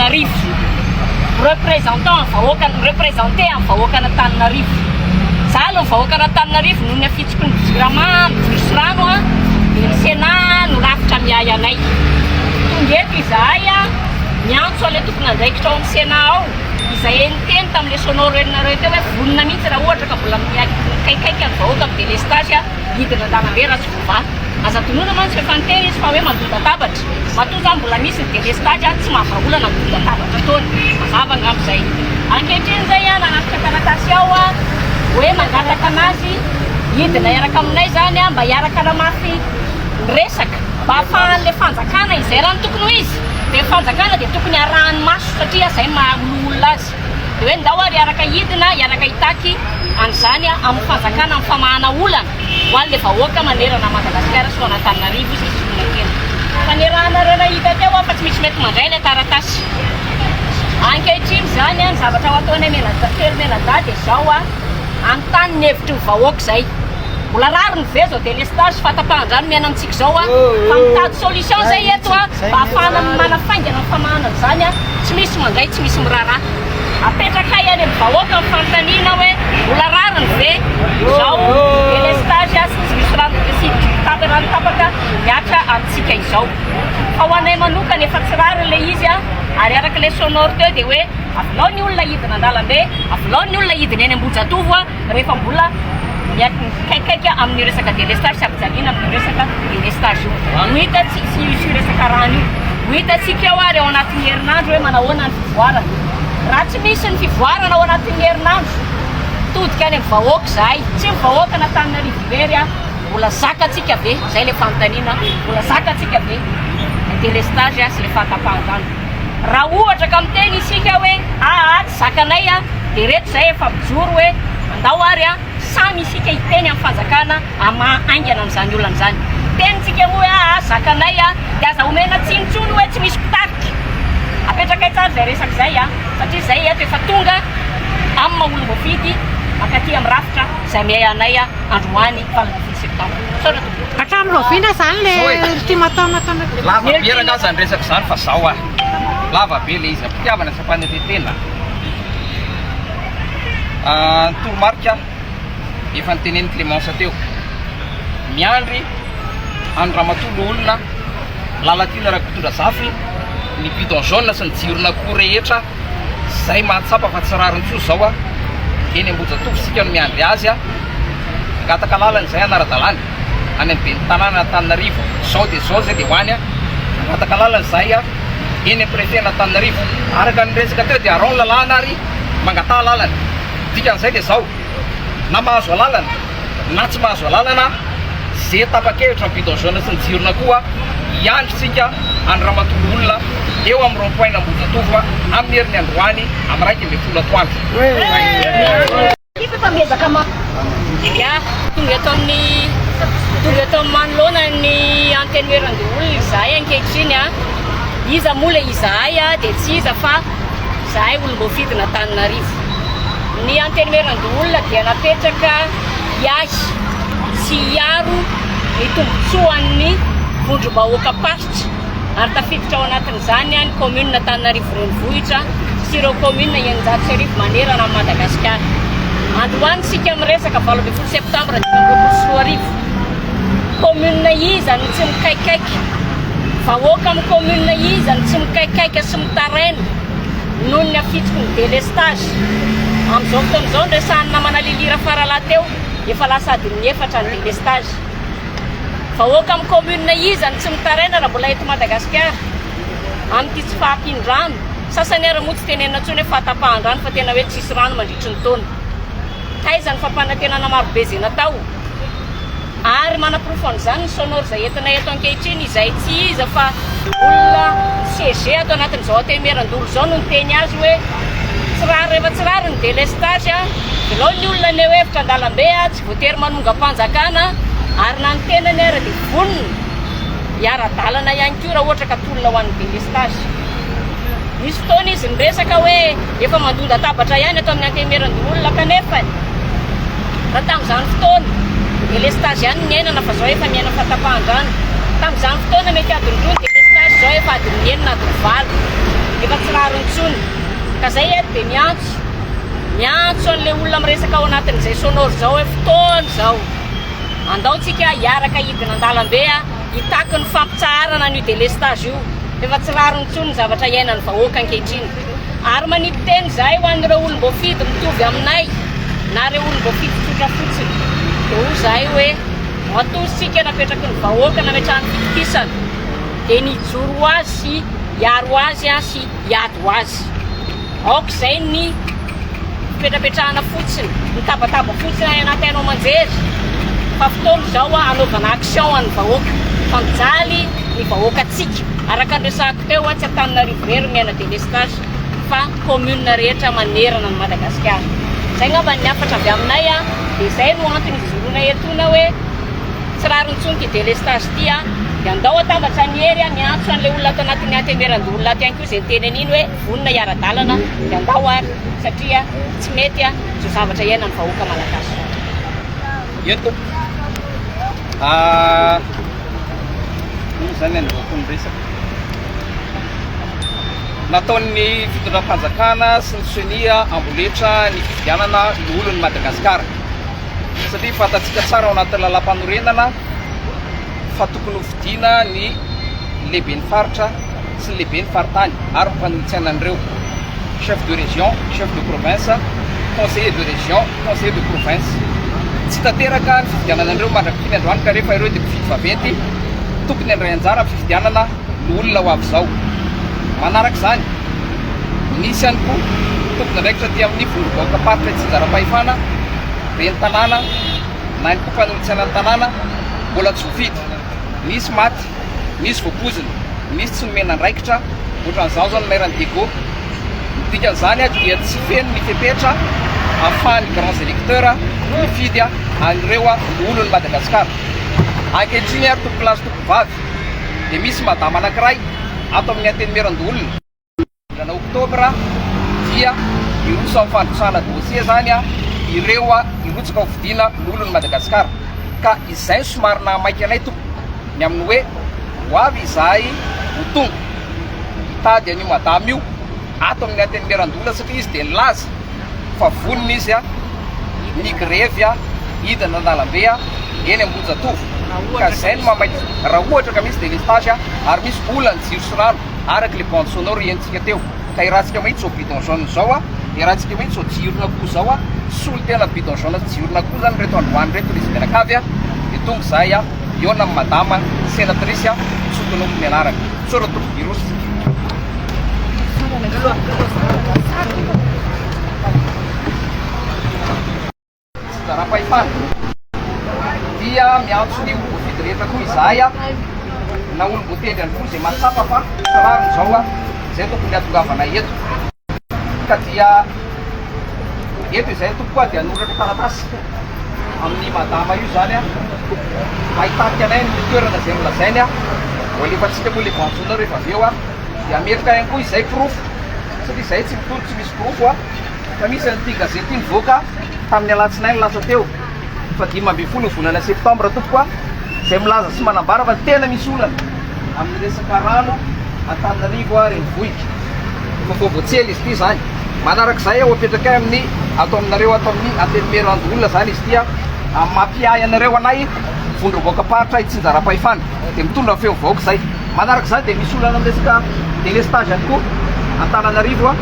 an'Antananarivo, représentant ny vahoaka, mi-représenter ny vahoakan'Antananarivo. Za aloha ny vahoakan'Antananarivo noho ny afitsiky ny jirama, ny jiro sy rano dia ny Sénat no rafitra miahy anay. Tonga eto izahay miantso an'ilay tompon'andraikitra ao amin'ny Sénat ao, izay niteny tamin'ilay sonore renareo teo hoe vonona mihitsy raha ohatra ka mbola mikaikaika ny vahoaka amin'ny délestage hidina an-dalambe raha tsy voavaha. Aza adinoina mantsy fa efa niteny izy fa hoe mandon-databatra. Matoa izany mbola misy ny délestage tsy mahavaha olana ny don-databatra ataony. Mazava angamba izay. Ankehitriny izay nanatitra taratasy ao hoe mangataka anazy hidina hiaraka aminay izany mba hiaraka hanamafy ny resaka mba hahafahan'ilay fanjakana izay raha ny tokony ho izy dia ny fanjakana dia tokony harahany maso satria izay maha olona azy. Dia hoe ndao ary hiaraka hidina, hiaraka hitaky an'izany amin'ny fanjakana amin'ny famahana olana ho an'ilay vahoaka manerana an'i Madagasikara sy ho an'Antananarivo izay solona tena. Fa niarahanareo nahita teo aho fa tsy misy mety mandray ilay taratasy. Ankehitriny izany ny zavatra ho ataonay mianadahy, telo mianadahy dia izao, hanontany ny hevitry ny vahoaka izay. Mbola rariny ve izao délestage sy fahatapahan-drano miaina amintsika izao fa mitady solution izay eto mba hahafahana manafaingana ny famahana an'izany tsy misy mandray tsy misy miraharaha. Apetrakay any amin'ny vahoaka ny fanontaniana hoe mbola rariny ve izao délestage sy tsy misy rano sy rano tapaka mihatra amintsika izao. Fa ho anay manokana efa tsy rariny ilay izy ary araka ilay sonore teo dia hoe avelao ny olona hidina an-dalambe, avelao ny olona hidina eny Ambohijatovo rehefa mbola mikaikaika amin'io resaka délestage sy ampijaliana amin'io resaka délestage io. Ho hitantsika sy io resaka rano io. Ho hitantsika eo ary ao anatin'ny herinandro hoe manahoana ny fivoarana. Raha tsy misy ny fivoarana ao anatin'ny herinandro, mitodika any amin'ny vahoaka izahay. Tsy ny vahoakan'Antananarivo irery, mbola zakantsika ve? Izay ilay fanontaniana, mbola zakantsika ve ny délestage sy ilay fahatapahan-drano? Raha ohatra ka miteny isika hoe aa tsy zakanay dia ireto izay efa mijoro hoe andao ary samy isika hiteny amin'ny fanjakana hamaha haingana an'izany olana izany. Tenintsika moa hoe aa zakanay dia aza omena tsiny intsony hoe tsy misy mpitarika. Apetrakay tsara izay resaka izay satria izay eto efa tonga amin'ny maha olom-boafidy mankaty amin'ny rafitra izay miahy anay androany 18 septambra. Misaotra tompoko. Hatramin'ny rahoviana izany le ultimatum ataonareo? Lava be rangah zany resaka zany fa zao ah. Lava be le izy am-pitiavana sy am-panetren-tena. Ah, ny toromarika efa notenenin'i Clémence teo. Miandry an'i Ramatoa Loholona Lalatiana Rakotondrazafy ny bidon jaune sy ny jiron'akoho rehetra Zay mahatsapa fa tsy rariny intsony zao a, eny Ambohijatovo isika no miandry azy a, mangataka lalana izay hanara-dalàna any amin'ny ben'ny tanàna Antananarivo, zao dia zao zay dia ho any a, mangataka lalana izahay a, eny amin'ny préfet an'Antananarivo, araka ny resaka teo dia arao ny lalàna ary mangataha lalana, dikan'izay dia zao, na mahazo alalana na tsy mahazo alalana, ze tapa-kevitra ny bidon jaune sy ny jirona koa hiandry tsika any ramatoa loholona eo amin'ny rond point n'Ambohijatovo amin'ny herin'ny androany amin'ny 11 atoandro. Ekipa efa miezaka mafy. Ya, tonga eto amin'ny tonga eto amin'ny manoloana ny Antenimierandoholona izahay ankehitriny a. Iza moa ilay izahay a? Dia tsy iza fa izahay olom-boafidin'Antananarivo. Ny Antenimierandoholona dia napetraka hiahy sy hiaro ny tombontsoan'ny vondrom-bahoakam-paritra ary tafiditra ao anatin'izany ny kaominina Antananarivo Renivohitra sy ireo kaominina 1600 manerana an'i Madagasikara. Androany isika miresaka 18 septambra 2025. Kaominina iza no tsy mikaikaika? Vahoaka amin'ny kaominina iza no tsy mikaikaika sy mitaraina noho ny afitsiky ny délestage? Amin'izao fotoana izao, noresahan'ny namana Lily Rafaralahy teo, efa lasa adin'ny efatra ny délestage. Vahoaka amin'ny commune iza no tsy mitaraina raha mbola eto Madagasikara amin'ity tsy fahampian-drano? Sasany ary moa tsy tenenina intsony hoe fahatapahan-drano fa tena hoe tsisy rano mandritry ny taona. Taiza ny fampanantenana marobe izay natao? Ary manaporofo an'izany ny sonore izay entina eto ankehitriny izay tsy iza fa olona CG ato anatin'izao antenimierandoholo izao no niteny azy hoe tsy rariny rehefa tsy rariny ny délestage, velao ny olona haneho hevitra an-dalambe, tsy voatery manongam-panjakana ary na ny tenany ara dia vonona hiara-dalana ihany koa raha ohatra ka tolona ho an'ny délestage. Nisy fotoana izy niresaka hoe efa mandon-databatra ihany ato amin'ny Antenimierandoholona kanefa raha tamin'izany fotoana délestage ihany no niainana fa izao efa miaina fahatapahan-drano. Tamin'izany fotoana mety adiny roa ny délestage izao efa adiny enina adiny valo. Efa tsy rariny intsony. Ka zay eto dia miantso, miantso an'ilay olona miresaka ao anatin'izay sonore izao hoe fotoana izao. Andao tsika hiaraka hidina an-dalambe hitaky ny fampitsaharana an'io délestage io. Efa tsy rariny intsony ny zavatra iainan'ny vahoaka ankehitriny. Ary manipy teny izahay ho an'ireo olom-boafidy mitovy aminay na ireo olom-boafidy tsotra fotsiny. Dia hoy izahay hoe matoa isika napetraky ny vahoaka nametrahany fitokisana dia ny hijoro ho azy sy hiaro azy sy hiady ho azy. Aoka izay ny fipetrapetrahana fotsiny, ny tabataba fotsiny any anaty haino aman-jery fa fotoana izao hanaovana action ho an'ny vahoaka fa mijaly ny vahoakantsika. Araka ny resahako teo, tsy Antananarivo irery miaina délestage fa commune rehetra manerana an'i Madagasikara. Izay angamba ny hafatra avy aminay dia izay no antony ijoroana etoana hoe tsy rariny intsony ity délestage ity dia andao atambatra ny hery miantso an'ilay olona ato anatin'ny antemeran-doholona ato ihany koa izay niteny an'iny hoe vonona hiara-dalana dia andao ary satria tsy mety izao zavatra iainan'ny vahoaka malagasy izao. Eny tompoko. Ino izany anombohako ny resaka? Nataon'ny fitondram-panjakana sy ny ceni amboletra ny fifidianana loholon'i Madagasikara satria fantatsika tsara ao anatin'ny lalàmpanorenana fa tokony hofidiana ny lehiben'ny faritra sy ny lehiben'ny faritany ary ny mpanolotsaina an'ireo, chef de région, chef de province, conseiller de région, conseiller de province. Tsy tanteraka ny fifidianana an'ireo mandrak'ity ny androany ka rehefa ireo dia mpifidy vaventy tokony handray anjara amin'ny fifidianana loholona ho avy izao. Manaraka izany, nisy ihany koa tompon'andraikitra aty amin'ny vondrom-bahoakam-paritra itsinjaram-pahefana, ben'ny tanàna na ihany koa mpanolotsaina ny tanàna mbola tsy voafidy. Nisy maty, nisy voapoizina, nisy tsy nomena andraikitra, ohatran'izao izao ny maire an'i Diego. Ny dikan'izany dia tsy feno ny fepetra ahafahan'ny grands électeurs mifidy an'ireo loholon'i Madagasikara. Ankehitriny ary tompokolahy sy tompokovavy dia misy madama anankiray ato amin'ny Antenimierandoholona, Volana oktobra dia hiroso amin'ny fandrotsahana dossier izany ireo hirotsaka ho fidiana loholon'i Madagasikara. Ka izay no somary nahamaika anay tompoko ny amin'ny hoe ho avy izahay ho tonga hitady an'io madama io ato amin'ny Antenimierandoholona satria izy dia nilaza fa vonona izy ny grevy hidina an-dalambe eny Ambohijatovo. Ka izay no mahamaika raha ohatra ka misy délestage ary misy olan'ny jiro sy rano. Araka ilay bande sonore henontsika teo, ka iarahantsika mahita izao bidon jaune izao a, iarahantsika mahita izao jiron'akoho izao a, solontena bidon jaune sy jiron'akoho izany ireto androany ireto ry izy mianakavy a, dia tonga izahay a, hihaona amin'i madama senatrice a, tsy ho tononiko ny anarany. Misaotra tompoko, hiroso isika. Fitsinjaram-pahefana dia miantso ny olom-boafidy rehetra koa izahay na olom-boatendry ihany koa izay mahatsapa fa tsy rariny izao izay tokony hahatongavanay eto ka dia eto izahay tompoko dia hanoratra taratasy amin'ny madama io izany mba hitarika anay ny toerana izay nolazainy ho alefantsika moa ilay bande sonore rehefa avy eo dia hametraka ihany koa izay porofo satria izahay tsy mitory tsy misy porofo Fa misy an'ity gazety ity nivoaka tamin'ny alatsinainy lasa teo, faha 15 ny volana septambra tompoko a, izay milaza sy manambara fa tena misy olana amin'ny resaka rano Antananarivo renivohitra. Efa vaovao tsy ela izy ity izany. Manarak'izay aho apetrakay amin'ny ato aminareo ato amin'ny Antenimierandoholona izany izy ity a, amin'ny maha mpiahy anareo anay vondrom-bahoakam-paritra itsinjaram-pahefana dia mitondra ny feon'ny vahoaka izay. Manaraka izany dia misy olana amin'ny resaka délestage ihany koa Antananarivo a.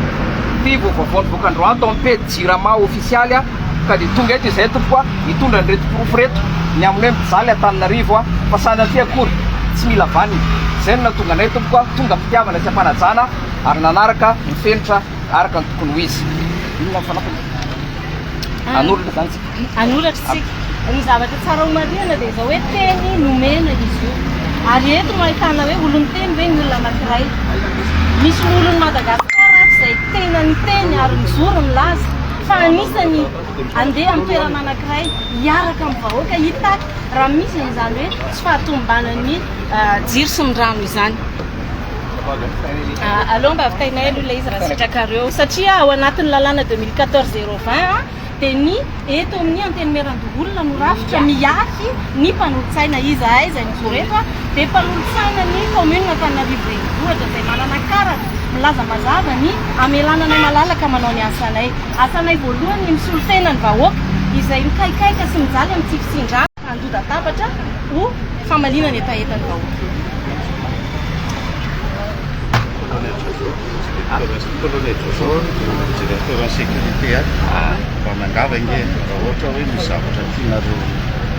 Ity vao vaovao nivoaka androany tao amin'ny pejy Jirama ofisialy a, ka dia tonga eto izahay tompoko a, hitondra an'ireto porofo ireto ny amin'ny hoe mijaly Antananarivo a, fa sanatria akory tsy mila vaniny. Izay no nahatonga anay tompoko a, tonga am-pitiavana sy am-panajana ary nanaraka ny fenitra araka ny tokony ho izy. Inona ny fanampiny? Hanoratra izany tsika. Hanoratra isika. Ny zavatra tsara homarihana dia izao hoe teny nomena izy io. Ary eto no ahitana hoe olon'ny teny ve ny olona anankiray. Misy olon'i Madagasikara ato izay tena niteny ary nijoro nilaza fa anisany handeha amin'ny toerana anankiray hiaraka amin'ny vahoaka hitaky raha misy an'izany hoe tsy fahatomombanan'ny jiro sy ny rano izany. Aleo mba vitainay aloha ilay izy raha sitrakareo satria ao anatin'ny lalàna 2014 020 dia ny eto amin'ny Antenimierandoholona no rafitra miahy ny mpanolotsaina. Izahay izay mijoro eto dia mpanolotsaina ny kaominina Antananarivo Renivohitra izay manana karatra Milaza mazava ny hamelana anay malalaka manao ny asanay. Asanay voalohany ny misolo tena ny vahoaka izay mikaikaika sy mijaly amin'ny tsy fisian-drano handoda-tabatra ho famaliana ny hetahetan'ny vahoaka. Colonel Jojo, directeur ny sécurité ato, mba miangavy ange raha ohatra hoe misy zavatra tianareo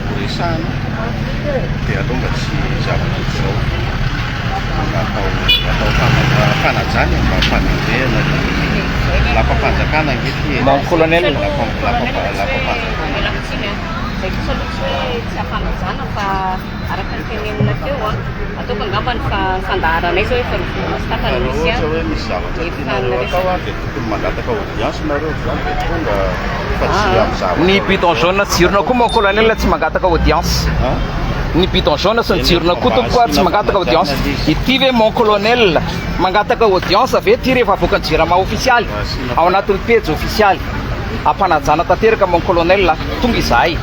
ho resahana dia aleo mba tsy zavatra ohatr'izao no atao atao fanajana e, mba fanenjehana ny lapam-panjakana ange ity e. Mon colonel. Lapam-panjakana ange ity e. Izay kosa aloha tsy hoe tsy ampanajana fa araka ny tenenina teo an, ataoko angambany fa ny fandaharanay izao efa roa volana sy tapany Raha misy an. ohatra hoe misy zavatra Efa tianareo atao niresaka. an, dia tokony mangataka audience nareo zany dia tonga fa tsy amin'ny zavatra Ny bidon jaune sy jiron'akoho mon colonel tsy mangataka audience. Hein? Ny bidon jaune sy ny jiron'akoho tompoko a tsy mangataka audience. Ity ve mon colonel mangataka audience ve ity rehefa avoakan'ny jirama ofisialy ao anatin'ny pejy ofisialy. Ampanajana tanteraka mon colonel a, tonga izahay.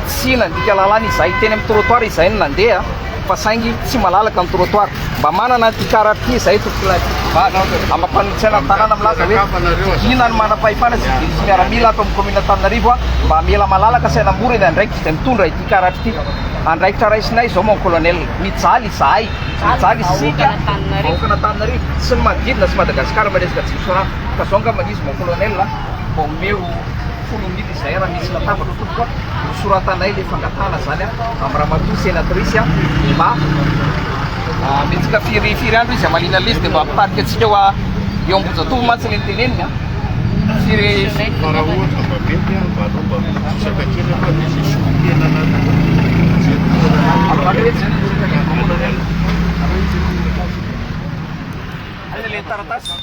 Tsy nandika lalàna izahay, teny amin'ny trottoir izahay no nandeha fa saingy tsy malalaka ny trottoir. Mba manana an'ity karatra ity izahay tompokolahy sy tompkovavy. Amam-panolo-tsaina ny tanàna milaza hoe vidina ny manam-pahefana sivily sy miaramila ato amin'ny commune Antananarivo mba hamela malalaka sy hanamora ny andraikitra izay mitondra ity karatra ity. Andraikitra raisinay izao mon colonel. Mijaly izahay, mijaly isika vahoakan'Antananarivo sy ny manodidina sy Madagasikara amin'ny resaka jiro sy rano. Ka izao angamba izy mon colonel mba omeo folo minutes izay raha misy latabatra tompoko a, nosoratanay le fangatahana zany a amin'ny ramatoa senatrice a mba mihetsika firy firy andro izy hamaliana an'ilay izy dia mba hampitarika antsika ho eo Ambohijatovo mantsy le niteneniny a firy Fa raha ohatra mba mety a, mba aleo mba mitisaka kely aloha dia izay solontena anareo Aiza le taratasy?